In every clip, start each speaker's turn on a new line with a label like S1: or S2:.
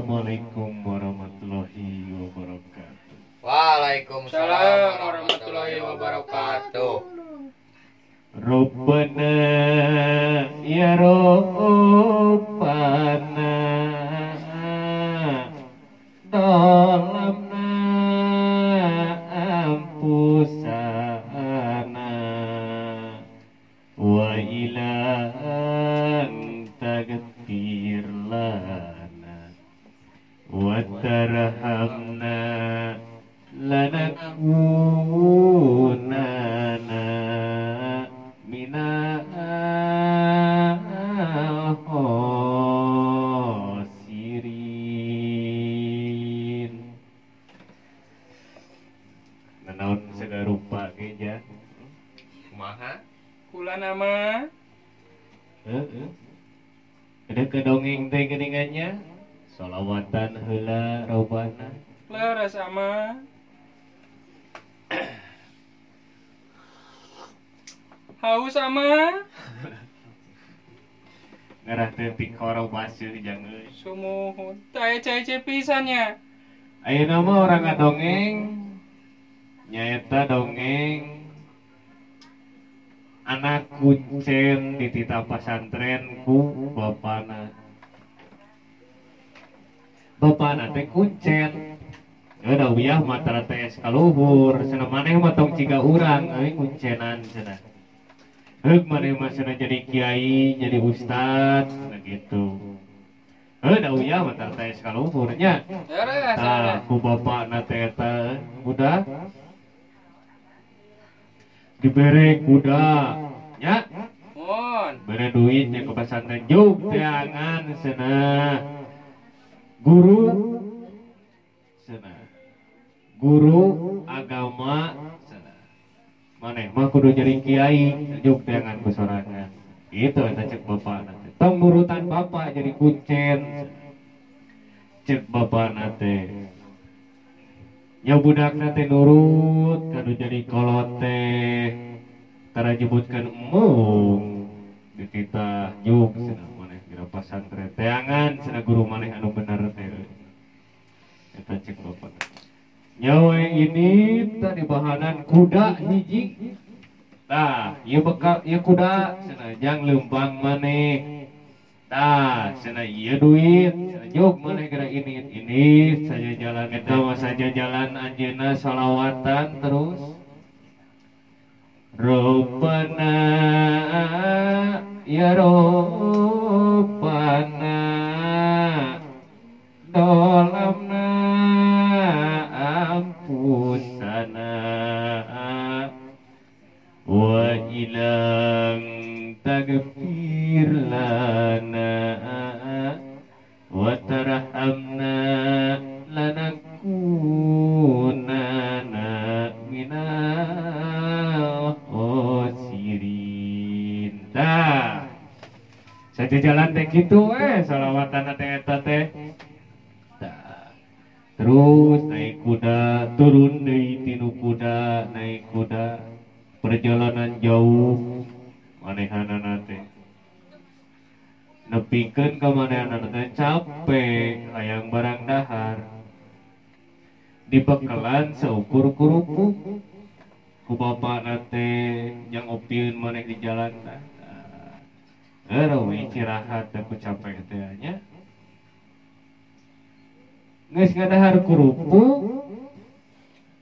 S1: Assalamualaikum warahmatullahi wabarakatuh.
S2: Waalaikumsalam warahmatullahi wabarakatuh.
S1: Rabbana ya Rabbana Dolamna anfusana wa ilan taghfir lana wa tarhamna lanakunanna minal khosirin. Nanaon segala rupa ge ja.
S2: Kumaha?
S3: Kula nama.
S1: Heeh. Ada ke dongeng teh geuningannya? Solawatan heula robana.
S3: Leres ama. Haus ama.
S1: Ngarah teh pikoro baseuh jang euy.
S3: Sumuhun. Teu aya cai-cai pisan nya.
S1: Ayeuna mah urang ngadongeng nyaeta dongeng anak kuncen dititah pasantren ku bapana. Bapana teh kuncen. Da uyah mah tara teh kaluhur, cenah maneh mah tong ciga urang euy kuncenan cenah. Heug maneh mah cenah jadi kiai, jadi ustad, cenah gitu. Heuh da uyah mah tara teh kaluhur nya. Tah ku bapana teh eta budak dibere kuda nya.
S3: Mun
S1: bere duit nya ke pesantren juk teangan cenah. Guru cenah. Guru agama cenah. Maneh mah kudu jadi kiai juk teangan ku sorangan. Gitu eta cek bapana teh. Tong nurutan bapak jadi kuncen. Cek bapana teh. Nya budakna teh nurut kanu jadi kolot teh tara nyebutkeun embung dititah juk cenah maneh dina pasantren teangan cenah guru maneh anu bener teh. Eta cek bapana. Nyawe ini tadi bahanan kuda hiji. Tah, ieu bekal ieu kuda cenah jang leumpang maneh. Tah, cenah ieu duit, cenah juk maneh geura ini saja jalan eta mah saja jalan anjeunna sholawatan terus. Rabbana ya Rabbana dolamna anfusana wa ilang taghfir lana wa tarhamna lanakunanna minal khosirin. Tah, saja jalan teh kitu salawatan teh eta teh. Tah, terus naik kuda, turun deui tinu kuda, naik kuda, perjalanan jauh manehanana teh. Nepikeun ka manehanana teh capek hayang barang dahar. Dibekelan seukur kerupuk ku bapana teh jang opieun maneh di jalan tah. Eueuh istirahat teh ku capek teh nya. Geus ngadahar kerupuk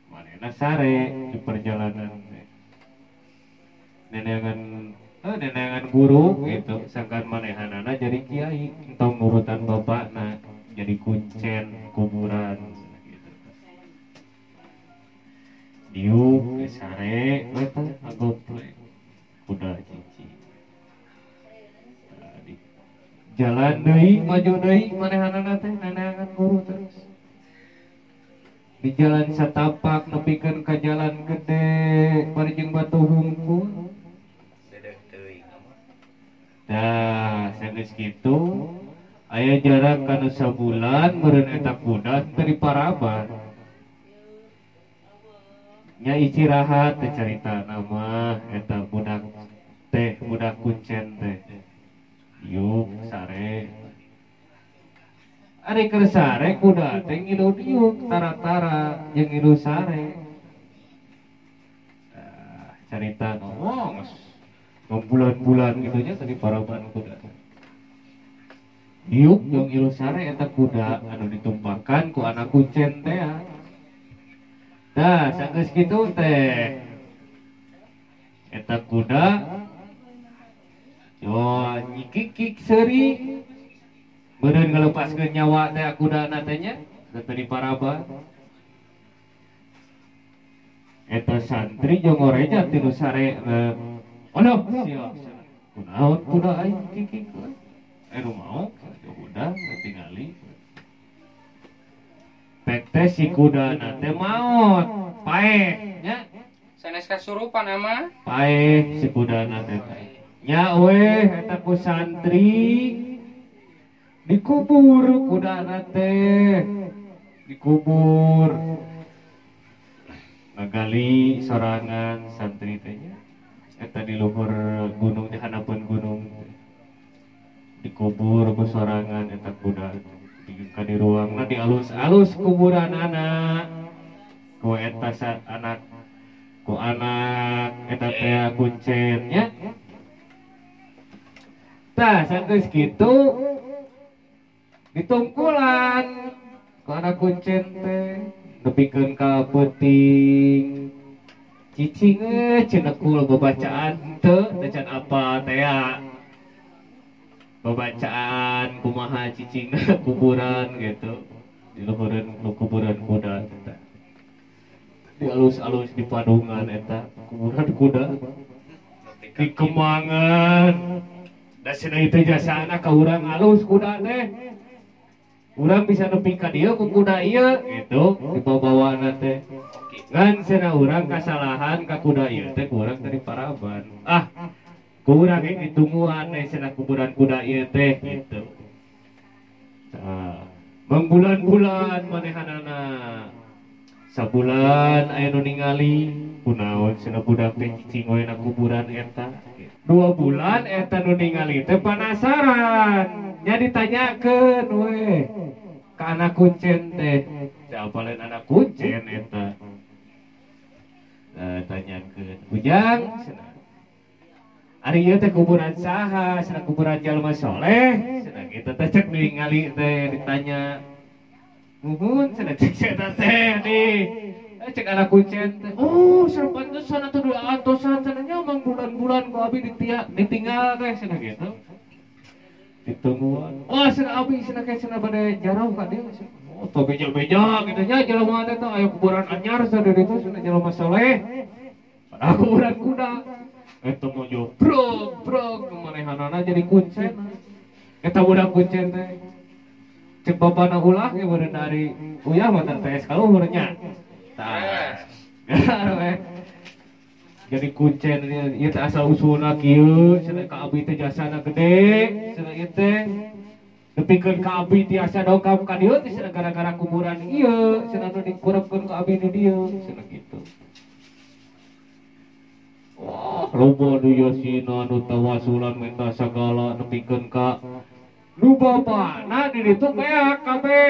S1: manehna sare di perjalanan teh. Neneangan guru gitu sangkan manehanana jadi kiai entong nurutan bapakna jadi kuncen kuburan gitu. Diuk sare we teh agople kuda cici. Tadi jalan deui maju deui manehanana teh neneangan guru terus. Di jalan satapak nepikeun ka jalan gede bari jeung batu hungkul. Dah, sageus kitu aya jarak kana sabulan meureun eta kuda teu diparaban. Nya istirahat teh caritana mah eta budak teh budak kuncen teh. Yuk sare. Ari keur sare kuda teh ngilu diuk tara-tara jeung ngilu sare. Tah carita ngomong bulan-bulan gitu nya tadi paraban kuda. Diuk jeung ngilu sare eta kuda anu ditumpakan ku anak kuncen teh. Tah sanggeus kitu teh eta kuda yo nyikikik seuri beureun ngalepaskeun nyawa teh kudana teh nya teu diparaban. Eta santri jeung ngoreja ti nu sare aduh sia kunaon kuda aing kikik nu maok kuda tingali pek teh si kudana teh maot paeh nya
S3: sanes kasurupan ama
S1: paeh si kudana teh nya weh eta ku santri dikubur kudana teh dikubur ngagali sorangan santri teh nya eta di luhur gunung di handapeun gunung dikubur ku sorangan eta kuda ka di ruangna di alus-alus kuburanana ku eta anak ku anak eta teh kuncen nya. Tah sanggeus kitu ditungkulan ku anak kuncen teh nepikeun ka peuting cicing cenekul babacaan teu can apa teh babacaan kumaha cicing kuburan gitu di luhureun kuburan kuda eta di alus-alus di padungan eta kuburan kuda di kemangan da cenah itu jasana ka urang alus kuda teh urang bisa nepi ka dieu ku kuda ieu gitu dibawa-bawana teh ngan cenah urang kasalahan ka kuda ieu teh ku urang teh diparaban ah ku urang ge ditungguan teh cenah kuburan kuda ieu teh gitu. Tah mangbulan-bulan manehanana sabulan aya nu ningali kunaon cenah budak teh cicing we na kuburan eta. 2 bulan eta nu ningali teh panasaran nya ditanyakeun we ka anak kuncen teh da apaleun anak kuncen eta tanyakeun ujang cenah ari ieu teh kuburan saha cenah kuburan jalma soleh cenah kitu teh cek ningali teh ditanya muhun cenah cek eta teh nih cek anak kuncen teh oh serpantesan atuh antosan cenah nya mang bulan-bulan ku abi ditinggal teh cenah kitu ditungguan wah cenah abi cenah ke cenah bade jarauh ka dieu oh teu beja-beja kitu nya jelema teh aya kuburan anyar cenah di ditu cenah jelema soleh padahal kuburan kuda eta mah brog brog manehanana jadi kuncen eta budak kuncen teh cek bapana ulah ge beureun dari uyah mah teh kaluhur nya tah jadi kuncen ieu teh asal usulna kieu cenah ka abi teh jasana gede cenah ieu teh nepikeun ka abi tiasa dongkap ka dieu teh cenah gara-gara kuburan ieu cenah nu dikurepkeun ka abi di dieu cenah kitu. Wah loba nu yasina nu tawasulan minta sagala nepikeun ka nu bapana di ditu beak kabeh.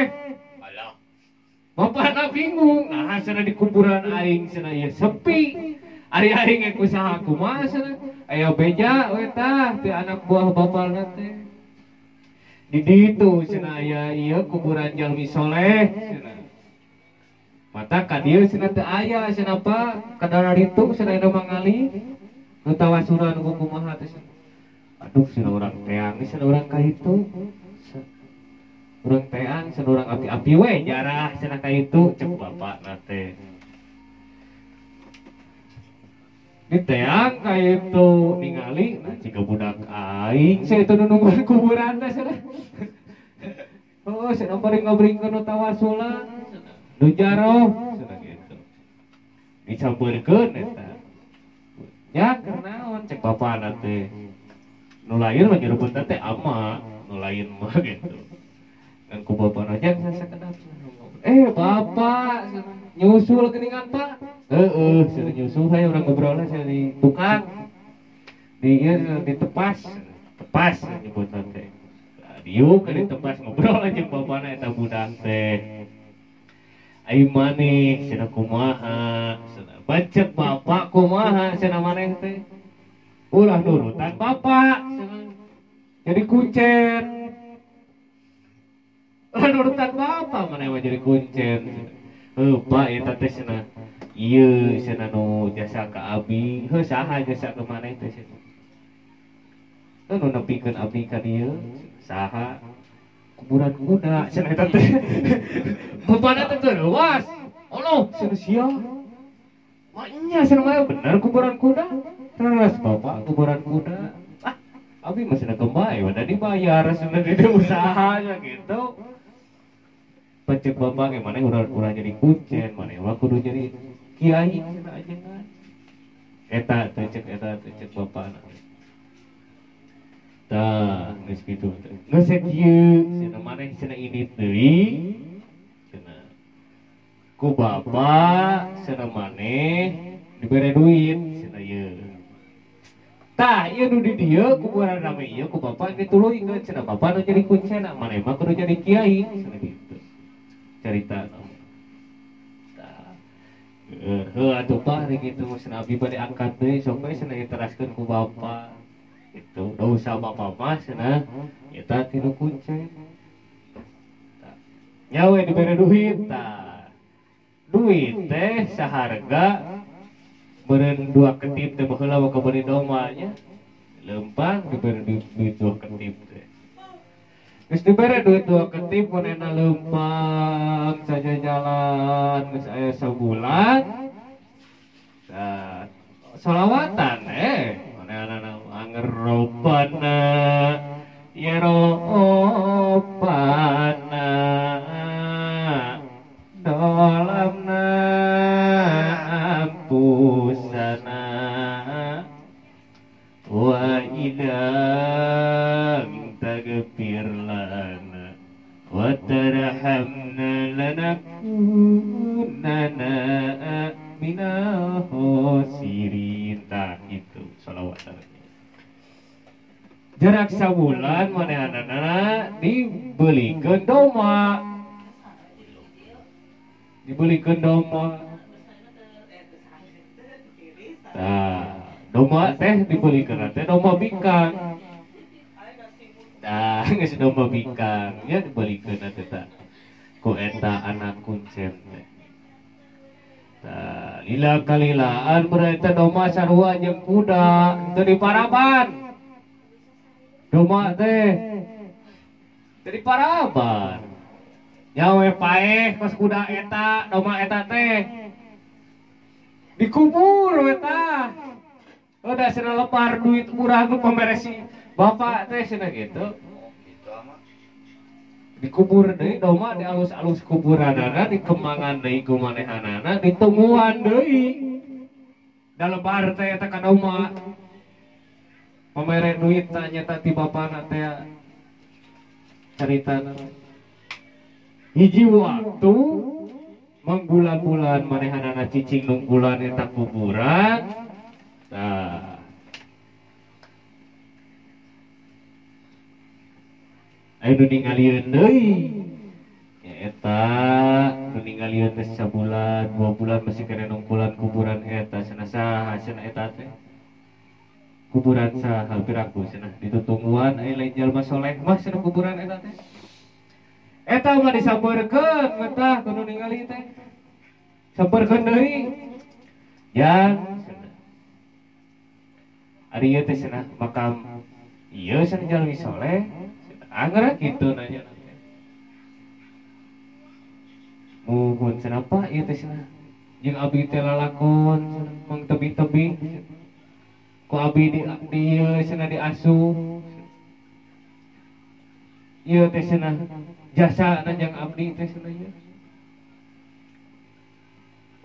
S1: Bapana bingung nah cenah di kuburan aing cenah ieu sepi ari aing ge kusaha kumaha cenah aya beja we tah ti anak buah bapana teh di ditu cenah aya ieu kuburan jalmi soleh cenah mata ka dieu cenah teu aya cenah Pak kadara ditu cenah aya mangali nu tawasulan ku kumaha teh aduh cenah urang teang cenah urang ka itu urang teang cenah urang api-api we jarah cenah ka itu cek bapakna teh diteang ka itu ningali nah ciga budak aing cenah itu nu nungguan kuburan teh cenah oh cenah bari ngabringkeun nu tawasulan nu jaroh cenah kitu dicampeurkeun eta ya kunaon cek bapana teh nu lain mah nyerupun teh ama nu lain mah gitu dan ku bapana nya sakedap bapak nyusul geuningan Pak heeh cenah nyusul hayu urang ngobrolna cenah di tukang di ieu di tepas tepas nyebutna teh di Diuk ka tempat ngobrol jeung bapana eta budak teh. Ai maneh cenah kumaha? Cenah bacek bapak kumaha cenah maneh teh? Ulah nurutan bapak cenah. Jadi kuncen. Ulah nurutan bapak maneh mah jadi kuncen. Heuh Pak eta teh cenah. Ieu cenah nu jasa ka abi. Heuh saha jasa ka maneh teh cenah? Nu nepikeun abdi ka dieu saha? Kuburan kuda cenah eta teh. Bapana teh teu reuas. Ono cenah sia. Mah nya cenah mah bener kuburan kuda. Terus bapak kuburan kuda. Ah, abi mah cenah kembali udah dibayar cenah di usahanya gitu. Pecek bapak ge maneh urang-urang jadi kuncen, maneh mah kudu jadi kiai cenah ajengan. Eta teh cek eta teh cek bapana. Tah, geus kitu teh. Geus kieu cenah maneh cenah indit deui. Cenah ku bapak cenah maneh dibere duit cenah ieu. Tah, ieu nu di dieu kuburan rame ieu ku bapak dituluykeun cenah bapak nu jadi kuncena maneh mah kudu jadi kiai cenah kitu. Carita. Tah. Heuh atuh Pak kitu cenah abdi bade angkat deui sok we cenah diteraskeun ku bapak. Itu dosa bapak mah cenah eta tinu kuncen. Nyawe dibere duit tah. Duit teh saharga beureun dua ketip teh baheula mah kabeuli domba nya. Leumpang dibere duit dua ketip teh. Geus dibere duit dua ketip manehna leumpang saja jalan geus aya sabulan. Tah solawatan manehna anger robana ya robana dalamna ampusana wa idang tagfir lana wa tarhamna lanakunanna minal khosirin. Tah itu sholawatan. Jarak sabulan manehanana dibelikeun domba. Dibelikeun domba. Tah, domba teh dibelikeun teh domba bingkang. Tah, geus domba bingkang nya dibelikeun teh tah. Ku eta anak kuncen teh. Tah, lila kalilaan berarti domba sarua jeung kuda teu diparaban. Domba teh dari paraban nyawe paeh pas kuda eta domba eta teh dikubur eta udah cenah lepar duit urang nu pamberesi bapak teh cenah gitu dikubur deui domba di alus-alus kuburanana dikemangan deui ku manehanana ditungguan deui da lebar teh eta ka domba pamere duit tanya tadi bapana teh caritana hiji waktu mangbulan-bulan manehanana cicing nunggulan eta kuburan tah aya nu ningalieun deui nya eta nu ningalieun teh sabulan 2 bulan masih kena nunggulan kuburan eta cenah saha cenah eta teh kuburan saha piraku cenah ditutungguan aya lain jalma soleh mah cenah kuburan eta teh eta mah disampeurkeun metah kudu ningali teh sampeurkeun deui jang cenah ari ieu teh cenah makam ieu cenah jalmi soleh angger kitu nanya muhun cenah apa ieu teh cenah jeung abdi teh lalakon cenah mang tebih-tebih ku abi di ieu cenah diasuh ieu teh cenah jasana jang abdi teh cenah ieu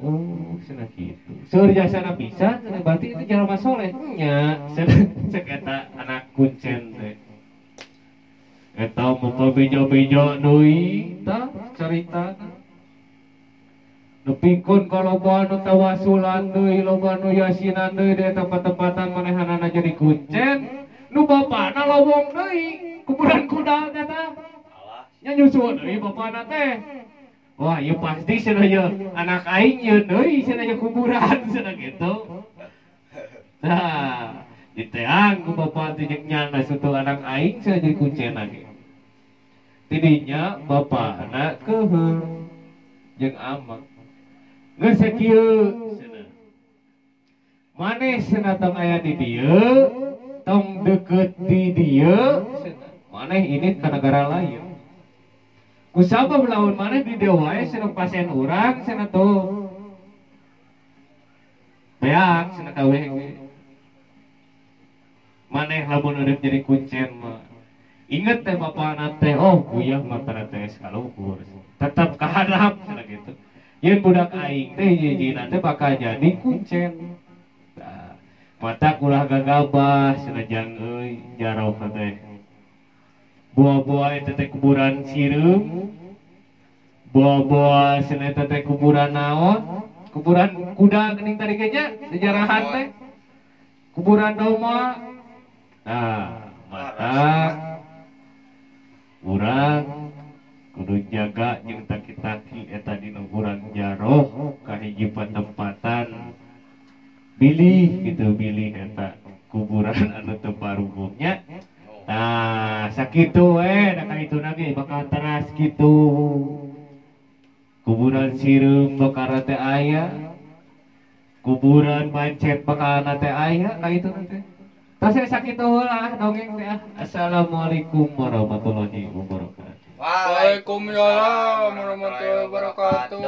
S1: oh cenah kitu seueur jasana pisan cenah berarti itu jalma soleh nya cenah cek eta anak kuncen teh eta muka bejo-bejo deui tah carita nepikeun ka loba nu tawasulan deui loba nu yasinan deui di tempat-tempatan manehanana jadi kuncen nu bapana lowong deui. Kuburan kuda kata. Nya nyusul deui bapana teh. Wah, ieu pasti cenah ieu anak aing ieu deui cenah ieu kuburan cenah gitu. Nah, diteang ku bapak teh jeung nyana sutu anak aing cenah jadi kuncen ge. Tidinya bapana keuheul jeung amak. Geus sakieu cenah. Maneh cenah tong aya di dieu, tong deukeut di dieu cenah. Maneh ini ka negara lain. Kusabab lamun maneh di dieu wae cenah pasien urang cenah tuh. Beak cenah kabeh ge. Maneh lamun eureun jadi kuncen mah. Inget teh bapana teh, oh kuyah mah teh kaluhur. Tetep kahadap cenah gitu. Yeun budak aing teh hiji-hijina teh bakal jadi kuncen. Tah, mata ulah gagabah cenah jang euy jaroh teh. Buah-buah eta teh kuburan sireum. Buah-buah cenah eta teh kuburan naon? Kuburan kuda geuning tadi ge nya, sejarahan teh. Kuburan domba. Nah, mata urang kudu jaga jeung taki-taki eta dina urang jaroh ka hiji patempatan. Bilih gitu, bilih eta kuburan anu teu paruguhnya. Nah, sakitu we da ka dituna ge bakal teras kitu. Kuburan sireum bakal teh aya. Kuburan pancet bakal teh aya ka dituna teh. Tos sakitu heula dongeng teh. Assalamualaikum warahmatullahi wabarakatuh.
S3: Waalaikumsalam warahmatullahi wabarakatuh.